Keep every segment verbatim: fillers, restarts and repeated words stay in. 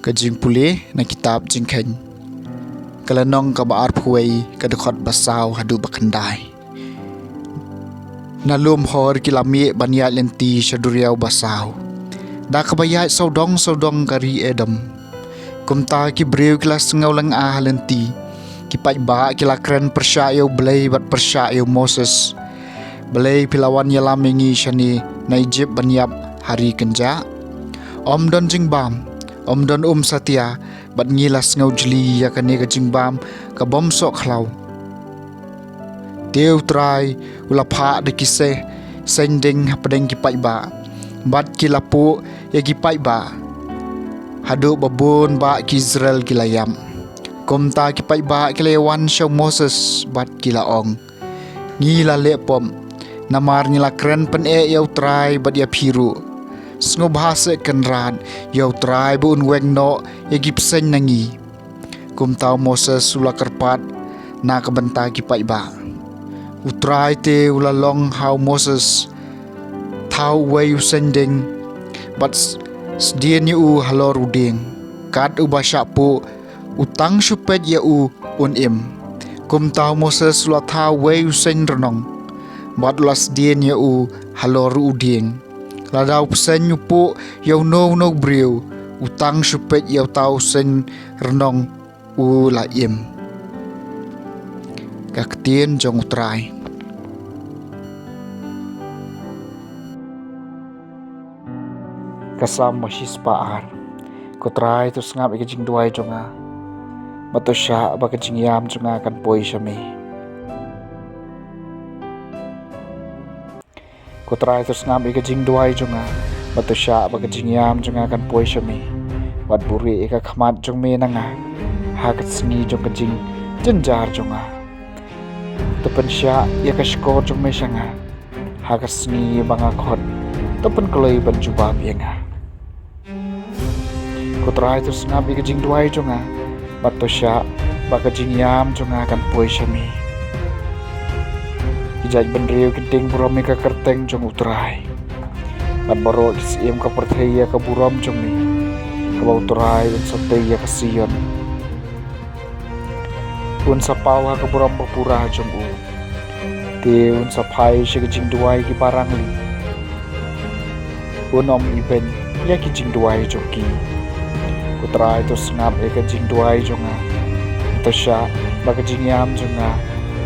Ka jingpule na kitab Jingkheiñ, ka lynnong kaba arphew wei, ka dkhot ba saw haduh ba khyndai. Na lum hor ki la mih ban ïaid lynti sha duriaw ba saw, da kaba ïaid sawdong sawdong ka ri Edom. Kumta ki briew ki la sngew lynga ha lynti. Ki paidbah ki la kren pyrshah ïa U Blei bad pyrshah ïa u Moses. Balei phi la wan ïalam ïa ngi shane na Ijipt ban ïap ha ri kynjah? Ym don jingbam, ym don um satia, bad ngi la sngew jli ïa kane ka jingbam ka bym soh khlaw. Te U Trai u la phah da ki se seng ding hapdeng ki paidbah, bad ki la puh ïa ki paidbah, haduh ba bun bah ki Israel ki la ïap. Kumta ki paidbah ki la ïawan sha u Moses bad ki la ong, ngi la leh pop, namar ngi la kren pyneh ïa U Trai bad ïa phi ruh. Sngewbha seh kynrad ïa U Trai ba un weng noh ïa ki bseiñ na ngi. Kumta u Moses u la kyrpad na ka bynta ki paidbah. U Trai te u la long ha u Moses, thaw uwei u seng ding, bad s-, sdien ïa u halor u dieng. Kat uba shah puh, u tang shu peit ïa u un im. Kumta u Moses u la thaw uwei u seng rnong, bad u la sdien ïa u halor u dieng. Lada u bseiñ u puh ïa uno uno u briew, u tang shu peit ïa uta u seng rnong u la im. Ka ktien jong U Trai. Ka Salm ba shispah ar. Ko Trai, to sngap ïa ka jingduwai jong nga, bad to shah ba ka jingïam jong nga kan poi sha me. Ko Trai, to sngap ïa ka jingduwai jong nga, bad to shah ba ka jingïam jong nga kan poi sha me. Wat buhrieh ïa ka khmat jong me na nga ha ka sngi jong ka jingjynjar jong nga. To pynshah ïa ka shkor jong me sha nga ha ka sngi ba nga khot. To pynkloi ban jubab ïa nga. Ko Trai, to sngap ïa ka jingduwai jong nga, bad to shah ba ka jingïam jong nga kan poi sha me. Ki jaitbynriew kin tieng burom ïa ka kyrteng jong U Trai, bad baroh ki syiem ka pyrthei ïa ka burom jong me, kaba U Trai un sa tei ïa ka Sion. Un sa paw ha ka burom ba pura jong u. Te un sa phai sha ka jingduwai ki ba rangli. Un ym ibeiñ ïa ki jingduwai jong ki. Ko Trai, to sngap ïa ka jingduwai jong nga. To shah ba ka jingïam jong nga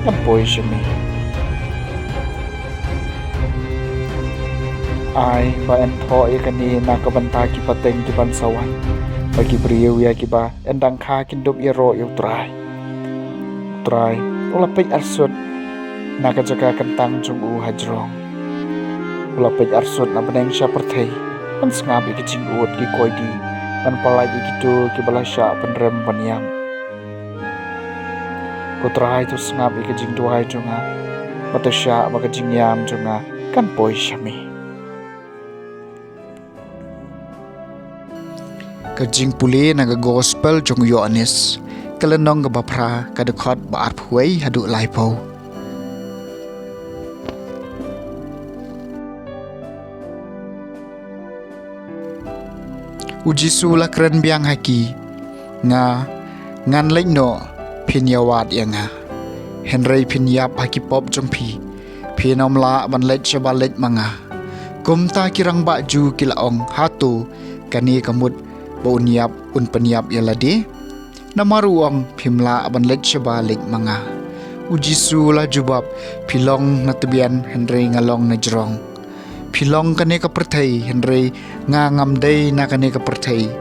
kan poi sha me. Ai ba yn thoh ïa kane na ka bynta ki pateng ki ban sa wan, ba ki briew ïa kiba yn dang kha kin dup ïaroh ïa U Trai. U Trai u la peit arsut na ka jaka kyntang jong u hajrong. U la peit arsut na bneng sha pyrthei, ban sngap ïa ki jingud ki koidi, ban pyllait ïa kito kiba la shah pynrem ban ïap. Ko Trai, to sngap ïa ka jingduwai jong nga, bad to shah ba ka jingïam jong nga kan poi sha me. Ka jingpule na ka gospel jong u Ïoannis, ka lynnong kaba phra, ka dkhot ba arphew wei haduh laiphew. U Jisu u la kren biang ha ki, nga, ngan leit noh, phin ïawad ïa nga. Hynrei phin ïap ha ki pop jong phi. Phin ym lah ban leit shaba leit ma nga. Kumta ki rangbah Jiw ki la ong, hato kane ka mut ba un ïap, un pynïap ïa lade? Namar u ong, phim lah ban leit shaba leit ma nga. U Jisu u la jubab, phi long na tbian, hynrei nga long na jrong. Phi long kane ka pyrthei, hynrei nga ngam dei na kane ka pyrthei.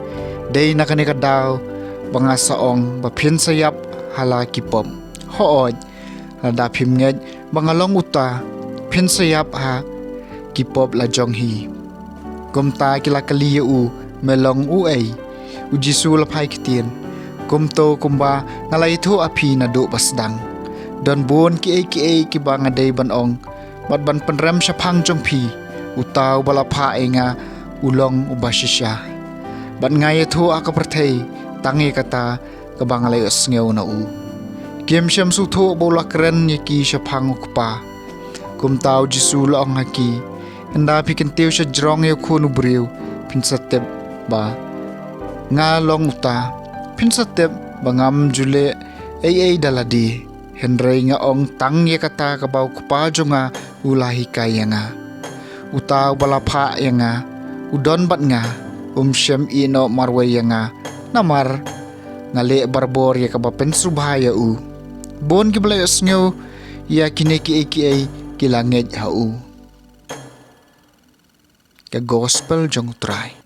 Dei na kane ka daw ba nga sa ong ba phin sa ïap ha la ki pop. Hooid, lada phim ngeit ba nga long uta, phin sa ïap ha ki pop la jong hi. Kumta ki la kylli ïa u, me long uei? U Jisu u la phai ktien, kumto kumba nga la ïathuh ha phi naduh ba sdang. Don bun kiei kiei kiba nga dei ban ong bad ban pynrem shaphang jong phi. Uta uba la phah ïa nga u long uba shisha, bad nga ïathuh ha ka pyrthei tang ïa kata kaba nga la ïohsngew na u. Kim shym sngewthuh ba u la kren ïa ki shaphang u Kpa. Kumta u Jisu u la ong ha ki, ynda phi kyntiew sha jrong ïa u Khun u briew, phin sa tip ba Nga long uta, phin sa tip ba ngam ju leh ei ei da lade, hynrei nga ong tang ïa kata kaba u Kpa jong nga u la hikai ïa nga. Uta uba la phah ïa nga u don bad nga, um shym ïehnoh marwei ïa nga, namar nga leh barabor ïa kaba pynsngewbha ïa u. Bun kiba la ïohsngew ïa kine kiei kiei ki la ngeit ha u. Ka Gospel jong U Trai.